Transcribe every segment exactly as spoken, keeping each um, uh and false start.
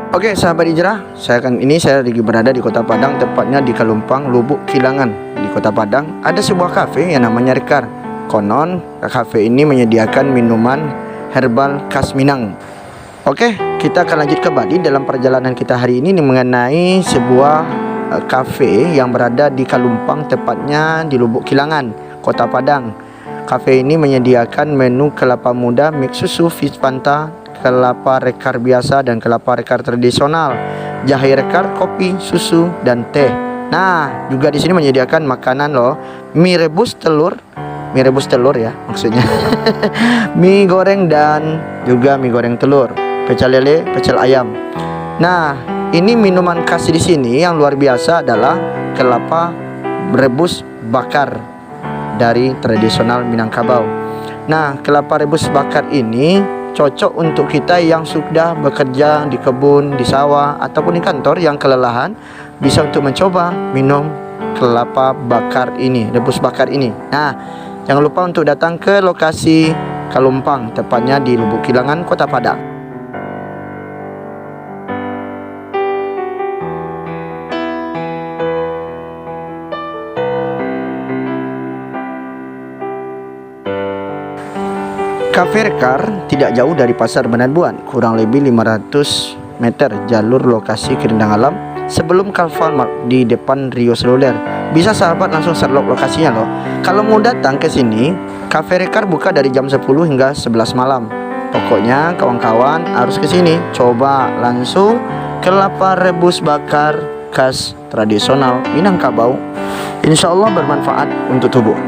Oke, sahabat Hijrah, saya akan ini saya lagi berada di Kota Padang, tepatnya di Kalumpang, Lubuk Kilangan. Di Kota Padang ada sebuah kafe yang namanya Rekar. Konon, kafe ini menyediakan minuman herbal khas Minang. Oke, kita akan lanjut kembali dalam perjalanan kita hari ini nih, mengenai sebuah eh, kafe yang berada di Kalumpang, tepatnya di Lubuk Kilangan, Kota Padang. Kafe ini menyediakan menu kelapa muda, mix susu, fish Fanta, kelapa rekar biasa dan kelapa rekar tradisional, jahe rekar, kopi, susu, dan teh. Nah, juga di sini menyediakan makanan loh, mie rebus telur, mie rebus telur ya maksudnya, mie goreng dan juga mie goreng telur, pecel lele, pecel ayam. Nah, ini minuman khas di sini yang luar biasa adalah kelapa rebus bakar dari tradisional Minangkabau. Nah, kelapa rebus bakar ini cocok untuk kita yang sudah bekerja di kebun, di sawah, ataupun di kantor yang kelelahan, bisa untuk mencoba minum kelapa bakar ini, rebus bakar ini. Nah, jangan lupa untuk datang ke lokasi Kalumpang, tepatnya di Lubuk Kilangan, Kota Padang. Kafe Rekar tidak jauh dari Pasar Bananbuan, kurang lebih lima ratus meter jalur lokasi ke Dendang Alam sebelum ke Alfamart di depan Rio Seluler. Bisa sahabat langsung serlok lokasinya loh. Kalau mau datang ke sini, Kafe Rekar buka dari jam sepuluh hingga sebelas malam. Pokoknya kawan-kawan harus ke sini. Coba langsung kelapa rebus bakar khas tradisional Minangkabau. Insya Allah bermanfaat untuk tubuh.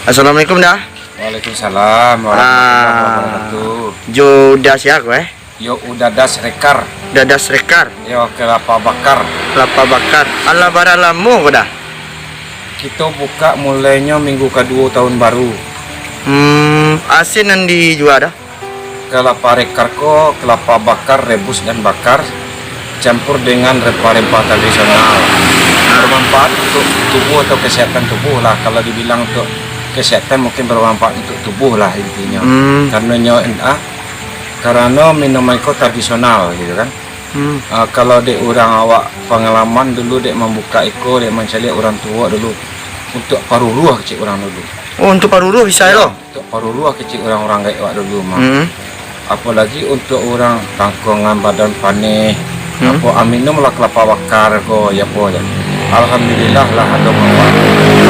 Assalamualaikum, Da. Waalaikumsalam warahmatullahi Ah, wabarakatuh. Jo Da sia ko, eh? Yo Udadas Rekar. Dadas Rekar. Yo kelapa bakar. Kelapa bakar. Alah bara lamo ko, Da? Kito buka mulainyo minggu kaduo tahun baru. Hmm, asin nan dijua, Da? Kelapa rekar ko kelapa bakar, rebus dan bakar, campur dengan rempah-rempah tradisional. Bermanfaat untuk tubuh atau kesehatan tubuh lah. Kalau dibilang untuk kesehatan, mungkin bermanfaat untuk tubuh lah intinya. Hmm. Karena nyo, ah, karena minuman ko tradisional gitu kan. Hmm. Ah, kalau dek urang awak pengalaman dulu, dek mambuka iko, dek mancaliak urang tuo dulu, untuk paruruah kecek urang dulu. Oh, untuk paruruah bisa lo? Untuk paruruah kecek urang-urang gaek awak dulu mah. Hmm. Apolagi untuk urang tangkongan badan paneh, Hmm. apo, ah, minumlah kelapa bakar ko, ya apo ya. Alhamdulillah lah ado manfaat.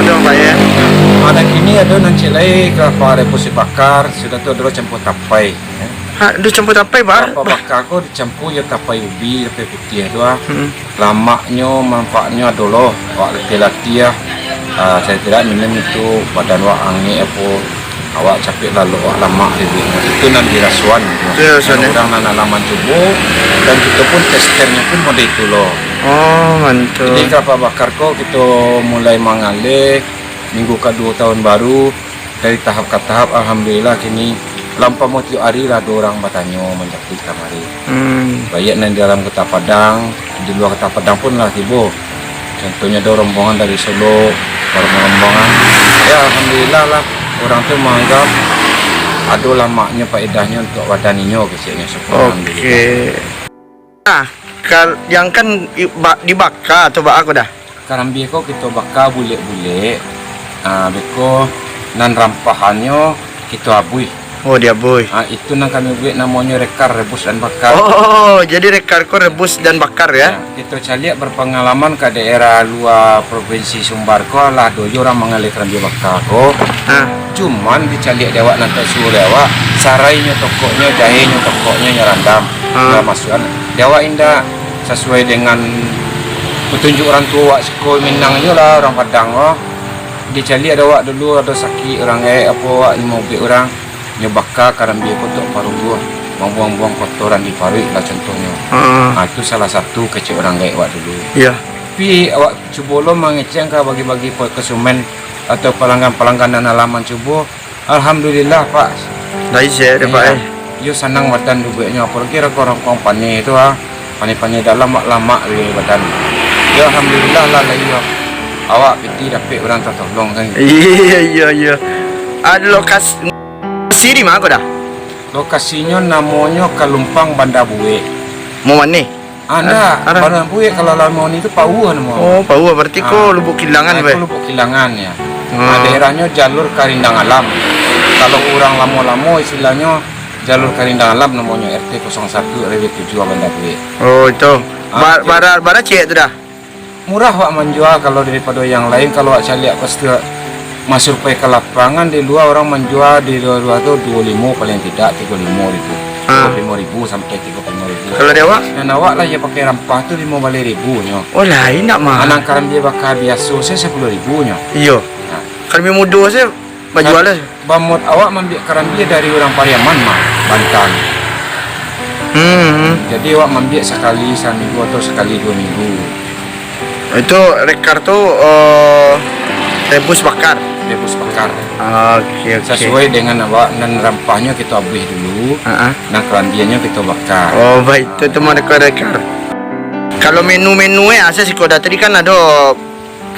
Ado manfaat, ya. Ada kini ado nan cek lai kelapa rebus bakar, sudah tu ado campur tapai. Ha, ado campur tapai, Ba? Kelapa bakar ko dicampur jo tapai ubi, tapai putiah tu ah. Hmm. Lamaknyo, manfaatnyo ado lo. Awak latiah-latiah, ah, saya tidak minum itu, badan awak angek apo, awak capek lalok, awak lamak tadi. Itu nan dirasuan. Dirasuan, ya. Urang nan alaman tubuh, dan kito pun testernyo pun model itu lo. Oh, mantul. Jadi kelapa bakar ko kito mulai mangaleh minggu kaduo tahun baru, dari tahap ka tahap, alhamdulillah, kini lah umpamo tiok ari lah ado urang batanyo, manjapik kamari. Hmm. Baiak nan di dalam Kota Padang, di lua Kota Padang pun lah tibo. Contohnyo ado rombongan dari Solok, rombongan. Ya, alhamdulillah lah, urang tu manganggap ado lamaknyo, paedahnyo untuak badan inyo, keceknyo, syukur, alhamdulillah. Oke. Nah, kal-, yang kan i-, ba-, dibaka tu baa ko, Da? Karambia ko kito baka bulek-bulek, ah, beko nan rampahannyo kito abuih. Oh, diabuih. Ah, itu nan kami buek namonyo rekar, rebus dan bakar. Oh, jadi rekar ko rebus dan bakar, ya? Ya, kito caliak berpengalaman ka daerah lua Provinsi Sumbar ko, lah ado juo urang mangaleh karambia baka ko. Ah. Cuman dicaliak dek awak nan tasuo dek awak, sarainyo tokoknyo, jahenyo tokoknyo, nyo randam. Ah. Nyo masuakan. Dek awak indak sasuai dengan petunjuk urang tuo awak siko Minang nyo lah, urang Padang ko. Dicaliak dek awak dulu, ado sakik urang gaek apo, awak nyo maubek urang, nyo baka karambia ko untuak paruah, mambuang-buang kotoran di paruik lah contohnyo. Ah. Ah, itu salah satu kecek urang gaek awak dulu. Iya. Tapi awak cubo lo mangecek ka bagi-bagi pe-, konsumen atau palanggan-palanggan nan lah mancubo. Alhamdulillah, Pak. Lai sehat, Pak, eh? Iyo, sanang badan duduaknyo, apolai rangkuang-rangkuang paneh tu, ah. Paneh-paneh dalam, lamak-lamak di badan. Yo, alhamdulillah lah, lai yo. Awak piti dapek urang tatolong, kan. Iya, iya, iya. Ah, lokas-, lokasi di ma ko, Da? Lokasinyo namonyo Kalumpang, Banda Buek. Mau maneh? Ah, ndak. Ada. Banda Buek kalau lamo ni tu Paua namo. Oh, Paua. Berarti ko Lubuk Kilangan, ah, be? Ko Lubuk Kilangan, ya. Hmm. Ah, daerahnyo jalur Karindang Alam. Kalau urang lamo-lamo, istilahnyo jalur Karindang Alam namonyo, R T kosong satu R W tujuh Banda Buek. Oh, itu. Ah, ba-, jadi bara, bara ciek tu, Da? Murah awak manjua kalau daripado yang lain. Kalau awak caliak pas tu, masuak pai ka lapangan, di lua urang manjua di lua-lua tu duo limo, paling tidak tigo limo ribu. Ah. Tigo limo ribu sampai tigo puluah limo ribu. Kalau di awak? Nan awak lah, iyo pakai rampah tu limo baleh ribu nyo. Oh, lain ndak mah. Nan karambia baka biaso se sapuluah ribu nyo. Iyo. Nah. Karambia mudo se bajual lah. Ba-, bamot awak maambiak karambia dari urang Pariaman mah, Bantan. Hmm. Jadi awak maambiak sakali saminggu atau sakali duo minggu. Itu rekar tu, eh, rebus bakar? Rebus bakar. Oke, oke. Sasuai dengan awak, nan rampahnyo kito abuih dulu, ha-ah, nan karambianyo kito bakar. Oh, baik. Tu, tu mah rekar-rekar. Kalau menu-menu, eh, asa siko Da, tadi kan ado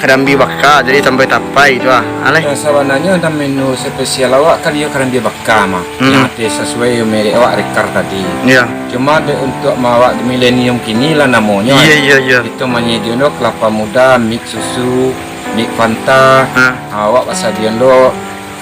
karambia baka, jadi sampai tapai tu ah. Alai. Yo, sabananyo nan menu spesial awak kan iyo karambia baka mah. Hmm. Nan ati sasuai merek awak rekar tadi. Iyo. Cuma dek untuak ma-, awak milenium kini lah namonyo. Iyo, iyo, iyo. Kito manyadiakan kelapa muda, mik susu, mik Fanta. Ha. Awak basadiakan lo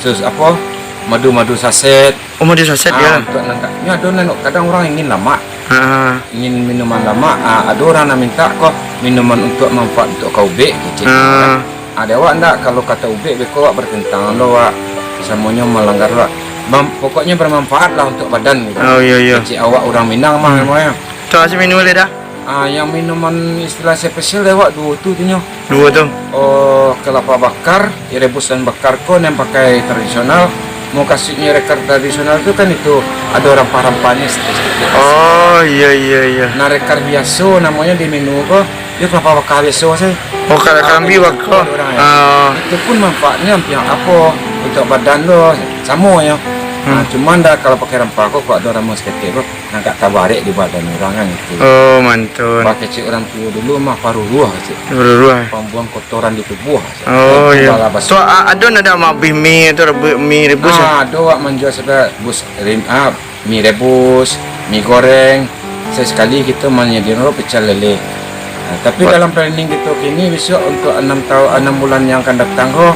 sus-, apo, madu-madu saset. Oh, madu saset, ah, yo. Untuak nan ka-, nyo ado nan kadang urang ingin lamak. Ha. Ingin minuman lamak, ah, ado urang nan mintak ko minuman untuak manfaat untuak ka ubek, kecek. Ha. Ah, dek awak ndak, kalau kato ubek beko awak bertentangan lo awak samonyo malanggar awak. Bam-, pokoknyo bermanfaat lah untuak badan gitu. Oh, iyo, iyo. Kecek awak urang Minang mah, hmm, namonyo. Tu asa minum boleh Da? Ah, yang minuman istilah spesial dek awak duo tu, tu nyo. Duo tu? Oh, kelapa bakar, rebus dan bakar ko nan pakai tradisional. Mukasuiknyo rekar tradisional tu kan itu, ado rampah-rampahnyo sedikit-sedikit. Oh, iyo, iyo, iyo. Nah, rekar biaso namonyo di menu ko, iyo kelapa bakar biaso se. Oh, kalau karambia baka. Ado urang, yo. Ah. Itu pun manfaatnyo ampia apo, untuak badan tu, samo nyo. Hmm. Nah, cuman Da, kalau pakai rampah ko, kok ado ramuan saketek ko, agak tabarek di badan urang kan gitu. Oh, mantun. Ba kecek urang tuo dulu mah paruruah kecek. Paruruah. Pambuang kotoran di tubuah kecek. Oh, iyo. Bala baso. Tu, a-, ado ndak maabih mi tu, rebu-, mi rebus, ah, yo? Ado awak manjua sudah bus rim-, ah, mi rebus, mi goreng. Sakali-sakali kito manyadiakan pecel lele. Nah, tapi dalam planning kito kini, bisuak untuak anam tau-, anam bulan yang akan datang ko,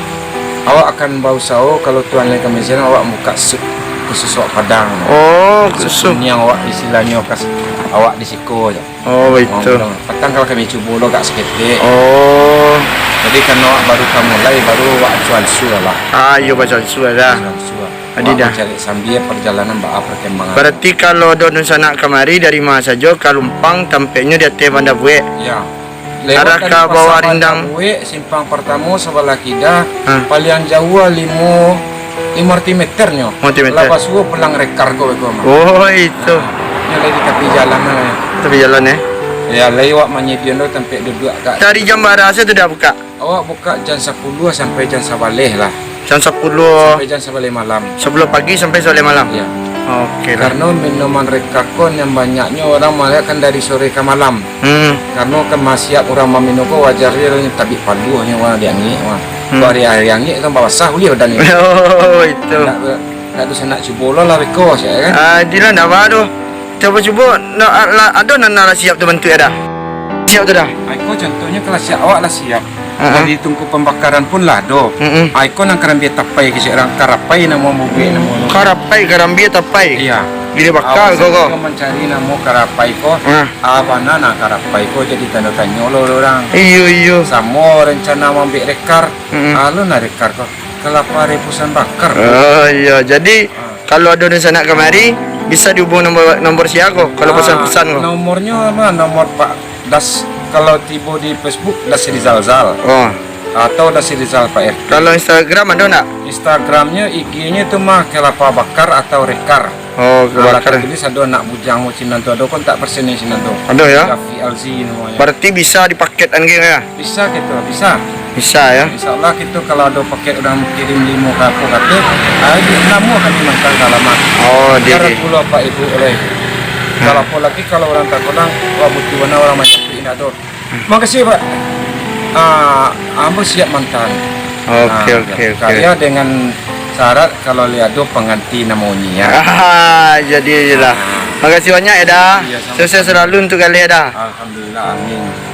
awak akan bausaho, kalau Tuhan lai ka maizinan, awak buka sup khusus awak Padang. Oh, sup khusus. Kuniang awak, istilahnyo khas awak di siko se. Oh, baitu. Patang kalau kami cubo lo agak saketek. Oh. Jadi, karano awak baru ka mulai, baru awak ansua-ansua lah. Ah, iyo, baansua-ansua lah. Ansua-ansua. Jadi Da. Awak mancari sambia pajalanan baa parkambangan. Barati kalau ado dunsanak kamari dari ma sajo, Kalumpang, tampeknyo di ateh Banda Buek. Yo. Lewat dari Pasar Banda Buek, simpang partamo sabalah kida, ha, paliang jauah limo, limo ratus meter nyo. Limo ratus meter. Lah basuo pulang rekar ko beko mah. Oh, itu. Nah, nyo lai di tapi jalan lah. Tapi jalan, eh? Yo, lai awak manyadiakan tampek duduak agak. Dari jam bara se tu Da buka? Awak buka jam sapuluah sampai jam sabaleh lah. Jam sapuluah. Sampai jam sabaleh malam. Sapuluah pagi sampai sabaleh malam? Yo. Oke lah. Karano minuman rekar ko nan banyaknyo urang maliek kan dari sore ka malam. Hmm. Karano kan masiap urang maminum ko wajar se lah, tabik paluahnyo, wah, diangek, wah. Hmm. Kalau ari-ari angek kan babasah ulih badan ni. Oh, itu. Ndak, ndak tu sanak cubo lo lah beko, sia kan? Ah, itulah ndak baa tu. Cubo-cubo, ndak, lah, ado nan lah siap tu bantuak Da? Siap tu Da? Ah, iko contohnyo kalau siap, awak lah siap. Ha, ha. Jadi tungku pambakaran pun lah ado. Mm-mm. Ah, iko nan karambia tapai kecek urang, karapai namo bubek namo. Karapai, karambia tapai. Iya. Jadi baka. Awak ko, ko. Sendiri mancari namo karapai ko. Ah. Ah, bana nah karapai ko jadi tanda tanyo lo urang. Iyo, iyo. Samo rencana maambiak rekar. Mm-mm. Ah, lo nah rekar ko. Kalapa rebusan bakar. Oh, iyo. Jadi, ah, kalau ado dunsanak kamari, bisa dihubung nomor, nomor sia ko, kalau, ah, pesan-pesan ko? Nomornyo mah, nomor Pak Das, kalau tibo di Facebook, Das Rizal Zal. Oh. Atau Das Rizal Pak R T. Kalau Instagram ado ndak? Instagramnyo, I G-nyo tu mah Kelapa Bakar atau Rekar. Oh, Kelapa Bakar. Nah, lah tatulis ado anak bujang macam nan tu, ado kontak personil sinan tu. Ado, ya? Gafi Alzi namonyo. Berarti bisa dipaketkan ke, ya? Bisa gitu, bisa. Bisa, ya? Insya Allah gitu, kalau ado paket urang kirim limo ka apo kato, ah, di-, namo kami mantang ka alamat. Oh, di, di. Pulo Pak Ibu oleh. Hmm. Kalau apo lagi kalau urang Takenang, wah butuh bana urang mancari indak ado. Hmm. Makasih, Pak. Ah, ambo siap mantang. Oke, ah, oke, oke. Kaya dengan syarat kalau lai ado pangganti namonyo, ya. Ah, jadi aja lah. Ah. Makasih banyak, ya, Da. Iya, sama-sama. Sukses selalu untuk kalian, Da. Alhamdulillah, amin.